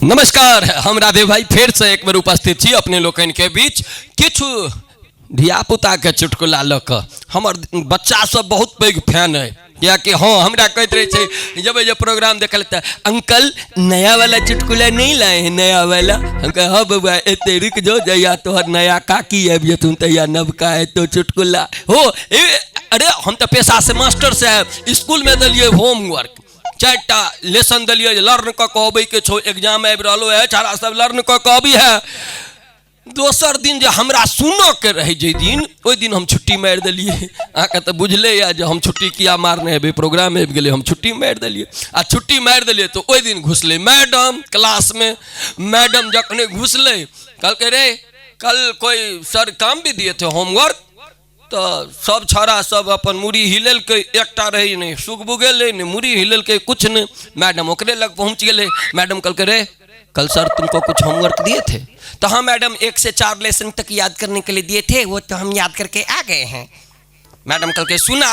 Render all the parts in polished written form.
नमस्कार, हम राधे भाई फेर से एक बेर उपस्थित छी अपने लोकनि के बीच किछु धियापुता के चुटकुला लऽ कऽ। हमर बच्चा सब बहुत पैघ फैन अइ, कियाकि हँ हमरा कहैत रहै छै जब जे प्रोग्राम देखल तऽ अंकल नया वाला चुटकुला नहीं लाए हैं, नया वाला। हम कहे हाँ बउआ एते रुक जो, जहिया तोहर नया काकी आबि जेथुन तहिया नवका एतो चुटकुला हो। ए, अरे हम तऽ पेशा से मास्टर साहब, स्कूल में देलियै होमवर्क, 4टा लेसन देलियै जे लर्न कऽ कऽ अबैके छौ, एग्जाम आबि रहलो है, छाड़ा सब लर्न कऽ कऽ अबी है। दोसर दिन जे हमरा सुनऽ के रहै जाहि दिन, ओहि दिन हम छुट्टी मारि देलियै। अहाँके तऽ बुझले यऽ जे हम छुट्टी किया मारने हेबै, प्रोग्राम आबि गेलै, हम छुट्टी मारि देलियै। आ छुट्टी मारि देलियै तऽ ओहि दिन घुसलै मैडम क्लासमे। मैडम जखने घुसलै कहलकै रे कल कोई सर काम भी दिए थे होमवर्क, तऽ सब छौड़ा सब अपन मुड़ी हिलेलकै, एकटा रहै नहि सुगबुगेलै नहि, मुड़ी हिलेलकै कुछ नहि। मैडम ओकरे लग पहुँच गेलै। मैडम कहलकै रे कल सर तुमको कुछ होमवर्क दिए थे? तो हाँ मैडम, 1 से 4 लेसन तक याद करने के लिए दिए थे, वो तो हम याद करके आ गए हैं। मैडम कहलकै सुना।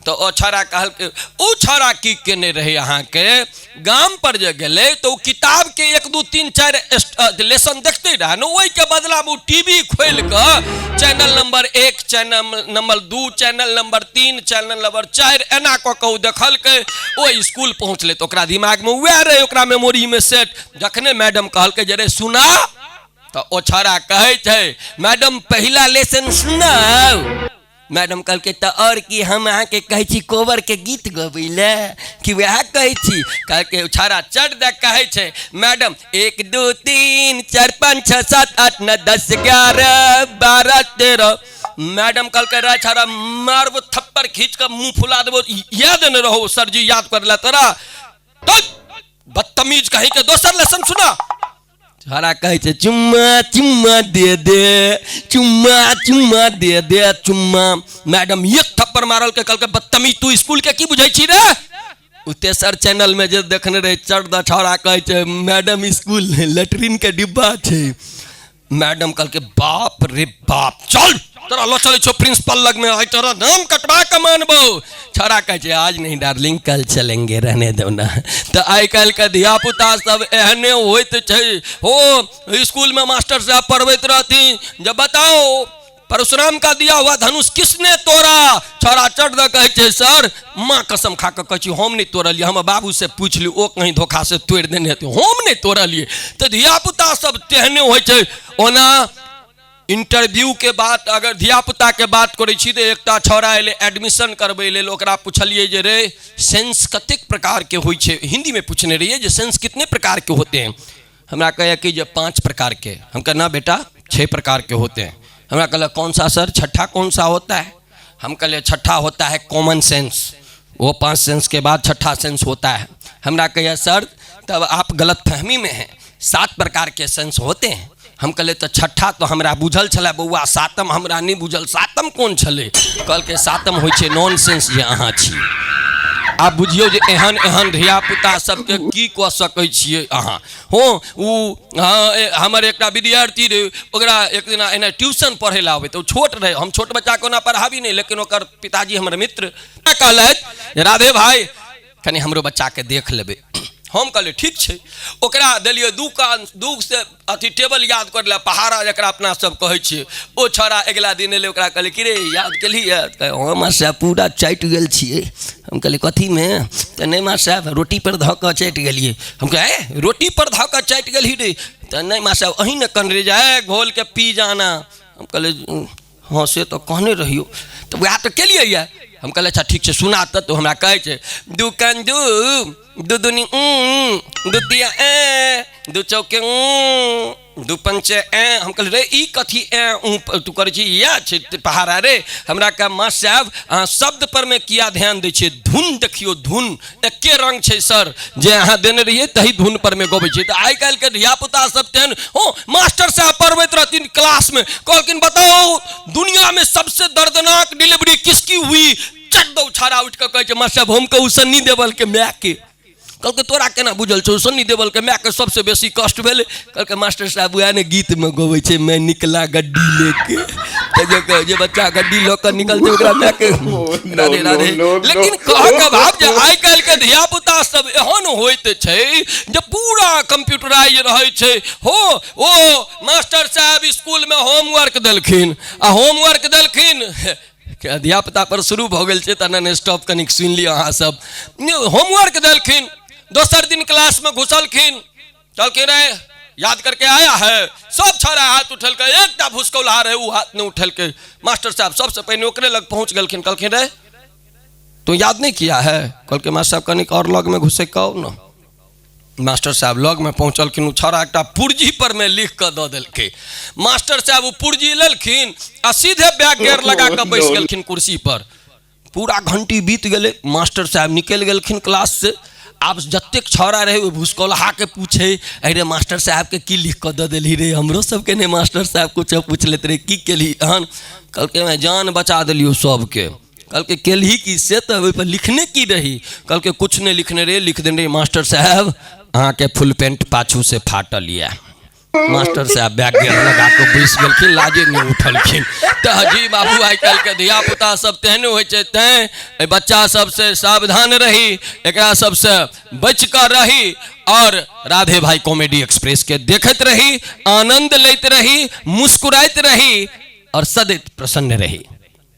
तऽ ओ छौड़ा कहलकै, ओ छौड़ा की केने रहै अहाँके गाम पर जे गेलै तऽ ओ किताबके 1 2 3 4 लेसन देखते रहै ने, ओहिके बदलामे ओ टी वी खोलि कऽ channel number 1, channel number 2, channel number 3, channel number 4 एना कऽ कऽ ओ देखलकै। ओ स्कूल पहुँचलै तऽ ओकरा दिमागमे वएह रहै, ओकरा मेमोरीमे सेट। जखने मैडम कहलकै जे रे सुना, तऽ ओ छौड़ा कहै छै मैडम पहिला लेसन सुनाउ। मैडम कहलकै तऽ आओर की हम अहाँके कहै छी कोबरके गीत गबै लए कि वएह कहै छी? कहलकै छौड़ा चट दऽ कहै छै मैडम 1 2 3 4 5 6 7 8 9 10 11 12 13। मैडम कहलकै रे छौड़ा मारबो थप्पड़ खींच कऽ मुँह फुला देबो, याद नहि रहो सर जी याद कर ले तोरा, बदतमीज कहीं के दोसर लेसन सुना। छौड़ा कहै छै चुम्मा चुम्मा दे दे, चुम्मा चुम्मा दे दे चुम्मा। मैडम एक थप्पड़ मारलकै, कहलकै बदतमीज तू स्कूल के की बुझै छी रे? ओ तेसर चैनल में जे देखने रहे चट द छौड़ा कहै छै मैडम स्कूल लेटरिन के डिब्बा छै। मैडम कहलकै बाप रे बाप, चल तोरा लऽ चलै छौ प्रिंसिपल लग में, आइ तोरा नाम कटवा के मानबो। छौड़ा कहै छै आज नहीं डार्लिंग कल चलेंगे, रहने दो ना। तऽ आइ काल्हि के धियापुता सब एहने होइत छै। हो स्कूल में मास्टर साहब पढ़बैत रहथिन जब बताओ परशुराम का दिया हुआ धनुष किसने तोड़ा? छौड़ा चट दऽ कहै छै सर माँ कसम खा कऽ कहै छी हम नहि तोड़लियै, हमर बाबू से पूछि लियौ, ओ कहीं धोखा से तोड़ि देने हेतै, हम नहि तोड़लियै। तऽ धियापुता सब तेहने होइ छै। ओना इंटरव्यू के बात अगर धियापुता के बात करै छी तऽ एकटा छौड़ा एलै एडमिशन करबै लेल, ओकरा पुछलियै जे रे सेंस कतेक प्रकार के होइ छै, हिंदी में पूछने रहियै जे सेंस कितने प्रकार के होते हैं। हमरा कहैया कि जे 5 प्रकार के। हम कहना बेटा 6 प्रकार के होते हैं। हमरा कहलक कौन सा सर, छठा कौन सा होता है? हम कहलिए छठा होता है कॉमन सेंस, वो 5 सेंस के बाद छठा सेंस होता है। हमरा कहिया सर तब आप गलत फहमी में हैं, 7 प्रकार के सेंस होते हैं। हम कहलिए तऽ छठा तो हमरा बुझल छलै बौआ, सातम हमरा नहि बुझल, सातम कोन छलै? कहलकै सातम होइ छै नॉन सेंस जे अहाँ छी। आब बुझियौ जे एहन एहन धियापुता सबके की कऽ सकै छियै अहाँ। हो ओ हँ हमर एकटा विद्यार्थी रहै, ओकरा एक दिना एना ट्यूशन पढ़ै लए आबै तऽ ओ छोट रहै, हम छोट बच्चाके ओना पढ़ाबी नहि, लेकिन ओकर पिताजी हमर मित्र कहलथि राधे भाई कनि हमरो बच्चाके देख लेबै। हम कहलियै ठीक छै। ओकरा देलियै 2 कान 2 से अथी टेबल याद कर ले, पहाड़ा जकरा अपना सब कहै छियै। ओ छौड़ा अगिला दिन एलै, ओकरा कहलियै कि रे याद केलही? कहै हँ मास्टर साहब पूरा चाटि गेल छियै। हम कहलियै कथीमे? तऽ नहि मास्टर साहब रोटी पर धऽ कऽ चाटि गेलियै। हम कहलियै ए रोटी पर धऽ कऽ चाटि गेलही रे? तऽ नहि मास्टर साहब अहीं ने कहने रहियै जे ए घोल के पी जाना। हम कहलियै हँ से तऽ कहने रहियौ, तऽ वएह तऽ केलियै यऽ। हम कहलियै अच्छा ठीक छै सुना तऽ। तऽ हमरा कहै छै 2 कान 2, 2 दूनी 2 तिया ए, 2 चौके 2 पंचे ए। हम कहलियै रे ई कथी ए ऊ तू करै छी? इएह छै पहाड़ा रे। हमरा कह मास्टर साहब अहाँ शब्द पर मे किया ध्यान दै छियै, धुन देखियौ, धुन एके रंग छै सर, जे अहाँ देने रहियै तही धुन पर मे गबै छियै। तऽ आइ काल्हिके धियापुता सब तेहन हो। मास्टर साहब पढ़बैत रहथिन क्लासमे, कहलखिन बताओ दुनिया में सबसे दर्दनाक डिलीवरी किसकी हुई? चट दौ छाड़ा उठि कऽ कहै छै मास्टर साहब हम कहू सन्नी देवल के मायके। कहलकै तोरा केना बुझल छौ सन्नी देवल के मायके सबसे बेसी कष्ट भेलै? कहलकै मास्टर साहब वएह ने गीतमे गबै छै मैं निकला गड्डी लेके। तऽ जे जे बच्चा गड्डी लऽ कऽ निकलतै ओकरा माय के no, Radhe no, Radhe. no, no. लेकिन कहऽ के भाव जे आइ काल्हि के धिया पुता सब एहन होइत छै जे पूरा कंप्यूटराइज रहै छै। हो ओ मास्टर साहब स्कूल में होमवर्क देलखिन आ होमवर्क देलखिन के धिया पुता पर शुरू भऽ गेल छै, तऽ नॉन स्टॉप कनिक सुनि लिअ अहाँ सब। होमवर्क देलखिन, दोसर दिन क्लास में घुसलखिन, कहलखिन रे याद करके आया है? सब छौड़ा हाथ उठेलकै, एकटा भुसकौलहा रहे, ओ हाथ नहि उठेलकै। मास्टर साहब सबसे पहिने ओकरे लग पहुँच गेलखिन, कहलखिन रे तू याद नहीं किया है? कहलकै मास्टर साहब कनिक और लग में घुसे कहो न। मास्टर साहब लग में पहुँचलखिन, ओ छौड़ा एकटा पुर्जी पर में लिख कऽ दऽ देलकै। मास्टर साहब ओ पुर्जी लेलखिन आ सीधे बैग गेर लगा कऽ बैस गेलखिन कुर्सी पर। पूरा घंटी बीत गेलै, मास्टर साहब निकलि गेलखिन क्लास से। आब जतेक छौड़ा रहै ओहि भुसकौलहा के पूछे, अरे मास्टर साहब के की लिख कऽ दऽ देलही रे? हमरो सबके नहि मास्टर साहब कुछो पूछि लैत रहै, की केलही एहन? कहलकै मैं जान बचा देलियौ सबके। कहलकै केलही की से तऽ ओहिपर लिखने की रही? कहलकै कुछ नहि लिखने रहे, लिख देने रही मास्टर साहब अहाँके फुल पेंट पाछू से फाटल यऽ। मास्टर साहब बैग गेल लगा कऽ बैस गेलखिन, लाजे नहि उठलखिन। तऽ जी बाबू, आइ काल्हिके धियापुता सब तेहने होइ छै, तैँ एहि बच्चा सबसँ सावधान रही, एकरा सबसँ बचि कऽ रही और राधे भाई कॉमेडी एक्सप्रेस के देखैत रही, आनंद लैत रही, मुस्कुराइत रही और सदैत प्रसन्न रही।